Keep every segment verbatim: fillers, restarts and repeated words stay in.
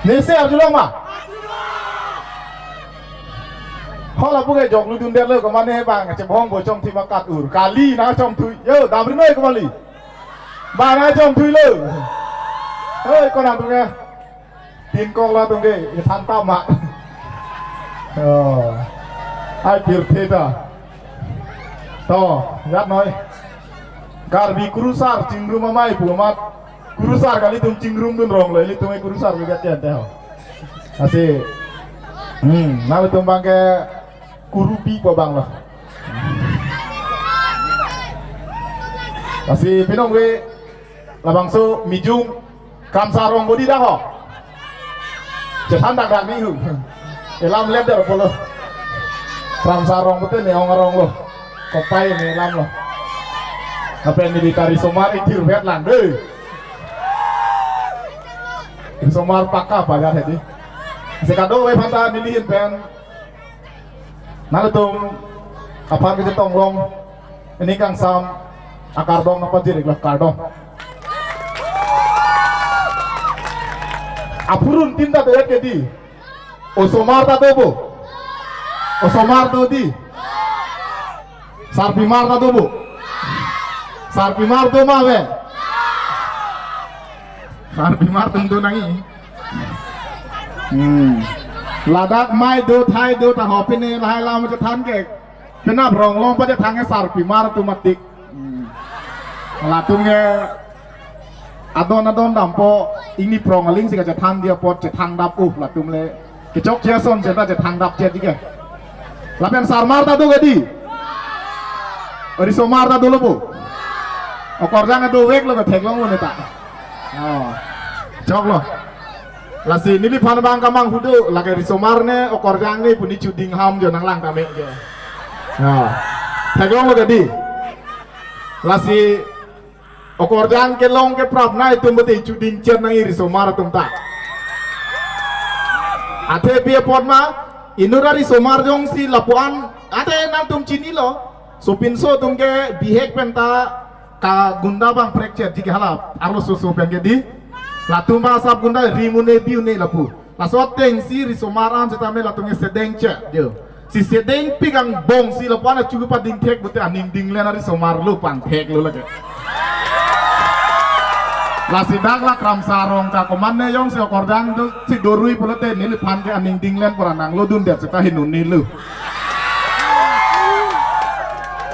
Nesi arjulong ma? Hala puke jok lu dun der lo, komane bang chebong bo chongthui ma kat ur. Kali na chongthui. Yo, damri noi komali. Bang na chongthui lo. Hei, konang atum ke. Tin kok la atum ke, ye than ta ma. Oh. Ai pirthe ta. To, jat noi. Karbi kurusar chingrum amei pu amat. Kurusar kali atum chingrum dun rong lo, ilitum e kurusar ke gat ken te ho. Asi. Hmm, nangtum bang ke kurupi po bang lo. Asi pinong ve labangso mijung Kramsa Rong bodi dak ho. Chethan dak dak ni hu. Elam lep der polo. Kramsa Rong bote ne ong arong lo. Kopai ne elam lo. Apen neli ta risomar itir vet lang de. Risomar pakka pajar hedi. Sekado ve phanta neli hin pen. Nangtum aphan kechetong long, ini kangsam akardom nangpajirik lo, kardom. Aphurun tin ta do-et ke di. Osomar ta do bo. Osomar do di. Sarpimar ta do bo. Sarpimar do ma ve. Sarpimar atum do nangji. Hmm. Ladak mei do thai do ta ho, pine lahai lam chethan ke. Penap rong long pachethan ke sarpimar atum atik. Hmm. Latum ke adon adon dampo, ingni prong aling si kachethan dia apot chethan dap uh latum le. Kechok cheson seta chethan dap chet dike. Lapen sarmar ta do ke di. Risomar ta dolo bo. Okorjang do vek lo ke theklong lo neta. Oh. Chok lo. Lasi neliphan bang kamang hudu, lake risomar ne okorjang ne pu ne chuding ham jo nanglang tame jo. Ya. Theklong lo ke di. Lasi okorjang kelong ke prap nai atum bote chuding chen nangji risomar atum ta. Athe pi apot ma, inut arisomar jongsi lapuan, athe nangtum chinilo. Sopinso atum ke bihek pen ta ka gunda bang prekchet dike hala, arloso so pen ke di. Latum bang asap gunda rim un-e bi un-e lapu. Laso ateng si risomar an setame latum ke sedeng che jo. Si sedeng pik angbong si lapu an achu kepading thek bote aning dinglen arisomar lo pangthek lo lake. Lasi dak la Kramsa Rong ta komatne jongsi okorjang do si dorui pulote neliphan ke aning dinglen pura nanglo dun det seta hinun nilo.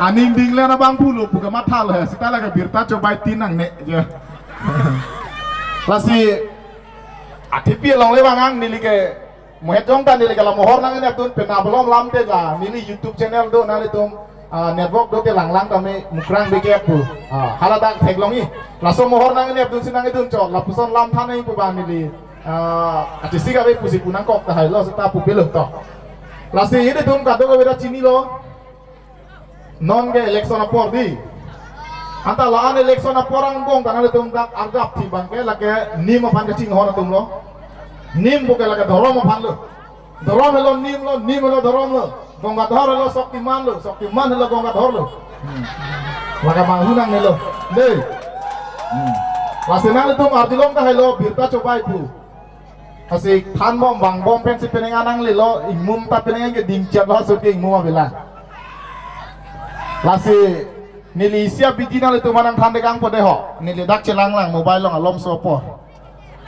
Aning dinglen abang pulo pu ke mathalo he, seta lake birta chobai tin nangne jo. Lasi athipi along le bang ang neli ke mohet jong ta neli ke la mohor nangnep dun, penap along lam te la neli YouTube channel do, nanglitum, ah, network do te langlang tame Mukrang Bey Kep pu. Ah, haladak theklongji. Laso mohor nangnep dun si nangkedun chot, lapuson lam than nangji pu bang neli, ah, achisi kave pusi pu nangkok tahai lo seta pu pilo to. Lasi ilitum kadokave ta chinilo. Non ke election apor di. Anta la-an election apor angbong ta nanglitum dak arjap thi bang ke lake nim aphan kachinghon atum lo. Nim pu ke lake dhorom aphan lo. Dhorom helo nim lo, nim helo dhorom lo. Gangadhar helo Shaktiman lo, Shaktiman helo Gangadhar lo. Hmm. Lake bang hu nangnelo. Dei. Hmm. Lasi nanglitum arjulong tahai lo birta chobai pu. Lasi thanbom vangbom pensi penang anang lelo, ingmum ta penang ke dingchet lo, so ke ingmum avela. Lasi neli isi abidi nanglitum aphan nangthan dekang po dei ho. Neli dak chelanglang mobile along alom so po.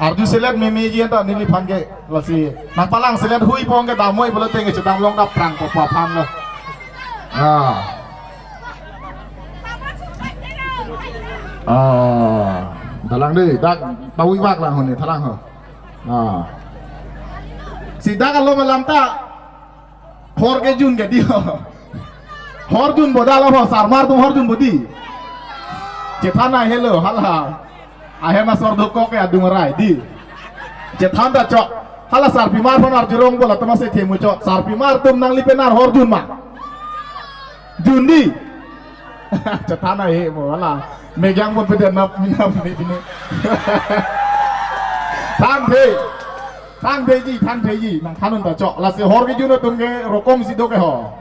Arju selet meme ji anta neliphan ke. Lasi nangpalang selet hui pong ke damoi pulote ke chedam long dap prang po aphan lo. Ah. Ah. Dalang dei, dak pawi bak lang ho ne, thalang ho. Ah. Si dak alom alam ta hor kejun ke di ho. Hor jun bo dalo ho, sarmar atum hor jun bo di. Chethan ai helo, hala. Ahem asor dokok ke adung arai di. Chethan ta chok. Hala sarpimar aphan arjurong bo latum ase themu chot. Sarpimar atum nangli penar hor jun ma? Jun di. Chethan ai he bo hala. Megang pon pede nap minap ni bini. Thanthei. Thantheiji, thantheiji. Nangthan un ta chok. Lasi hor kejun atum ke rokom si do ke ho.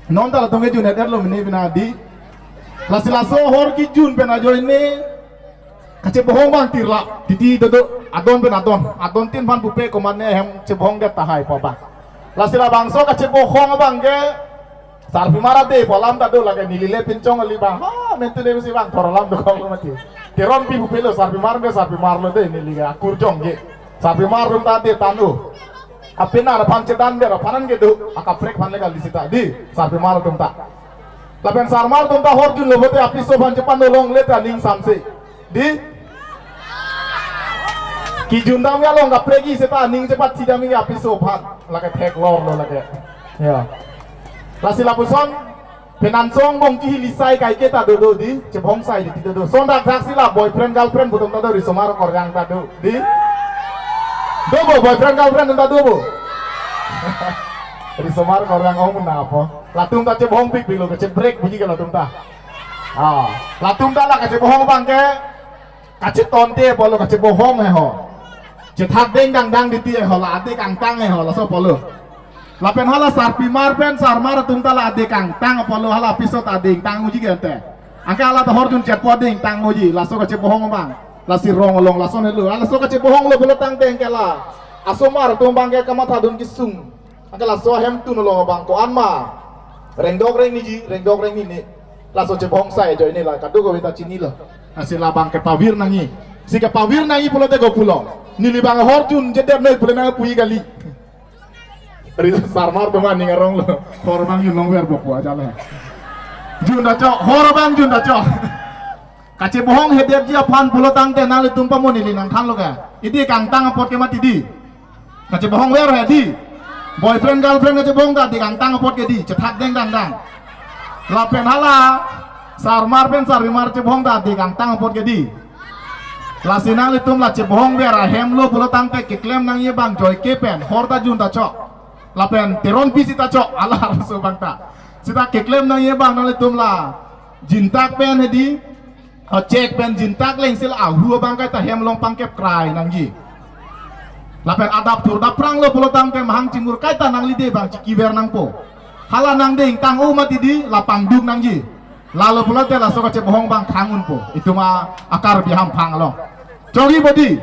Non ta latum kejun et-et lo mene bina di. Lasi laso hor kejun pen ajoine Kachebohong abang tirlap, titi dodo, adon pen adon, adon tin aphan pupe komatne ahem chebohong det tahai pu abang. Lasi labangso kachebohong abang ke, sarpimar ade pu alam ta do lake neli le pinchong kali abang. Ha, mentu le besi abang, thor alam dokok lo mati. Teronpi pupelo, sarpimar ke sarpimar lo de, neli ke akur jong ke. Sarpimar atum ta de tanu. Apenar aphan chedan ber aphan an ke do, akaprek aphan le kali seta, di, sarpimar atum ta. Lapen sarmar atum ta horjun lo pote apiso aphan chepan dolong le ta ning samse. Di? Kijun dam ya long kaprek-i seta ning chepat chidam ya apiso aphan. Lake theklor lo lake. Ya. Lasi lapuson penan song bong kihi lisai kaike ta dodo di, chebohong sai di dodo. Son dak dak si la boyfriend girlfriend pu atum ta do, risomar koryang ta do. Di? Do bo boyfriend girlfriend ta do bo. Risomar koryang ong na po. Latum ta chebohong pik pik lo, kachebrek puji ke latum ta. Ah, latum ta la kachebohong abang ke, kachetonte apotlo kachebohong he ho. Chethak deng dang dang titi he ho, la adik angtang he ho, laso apotlo. Lapen hala sarpimar pen sarmar atum ta la adik angtang apotlo, hala apiso ta adik angtang uji ke ante. Anke hala ta horjun chetpo adik angtang uji, laso kachebohong abang. Lasi rong along lason helo, laso kachebohong lo pulo tangte anke la asomar atum abang ke kamathadun kesung. Anke laso ahemtun along abang ko-an ma rengdok rengni ji, rengdok rengni ne. Laso chebohong sai ajoine la kadokave ta chinilo. Lasi labang ke pavir nangji. Si ke pavir nangji pulote ko pulo, neli abang horjun jedet noi pule nangpuji kali. Ri sarmar atum aning arong lo. Hor abang jun longver bok wa jala. Jun ta chok, hor abang jun ta chok. Kachebohong hedetji aphan pulo tangte nanglitum pamo neli nangthanlo ke. Adik angtang apot ke mati di. Kachebohong ver he di. Boyfriend girlfriend kachebohong ta adik angtang apot ke di. Chethak deng dang dang. Lapen hala sarmar pen sarpimar chebohong ta adik angtang apot ke di. Lasi nanglitum la chebohong ver ahem lo pulo tangte keklem nangji abang joike pen hor ta jun ta chok. Lapen teronpi seta chok, alar so abang ta. Seta keklem nangji abang nanglitum la jintak pen he di. Ochek pen jintak lengsil ahu abang kaita hem along pangkep krai nangji. Lapen adap thur daprang lo pulo tangte mahang chimur kaita nangli de abang chikiver nangpo. Hala nang de ingtang o mati di, la pangduk nangji. Lalo pulote laso kachebohong abang khang unpo. Itum a Karbi ahamphang along. Chogi bodi.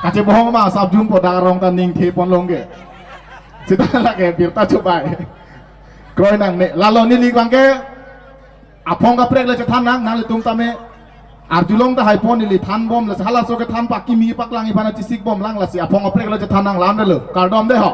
Kachebohong ma sap jun po, dak arong ta ning the pon long ke. Seta lake birta chobai. Kroi nangne. Lalo neli abang ke aphong kaprek le chethan nang, nanglitum tame arjulong ta hai pon neli than bom, lasi halaso kethan pakimi paklang iphan chisik bom lang, lasi aphong kaprek le chethan nang lam de lo. Kardom de ho.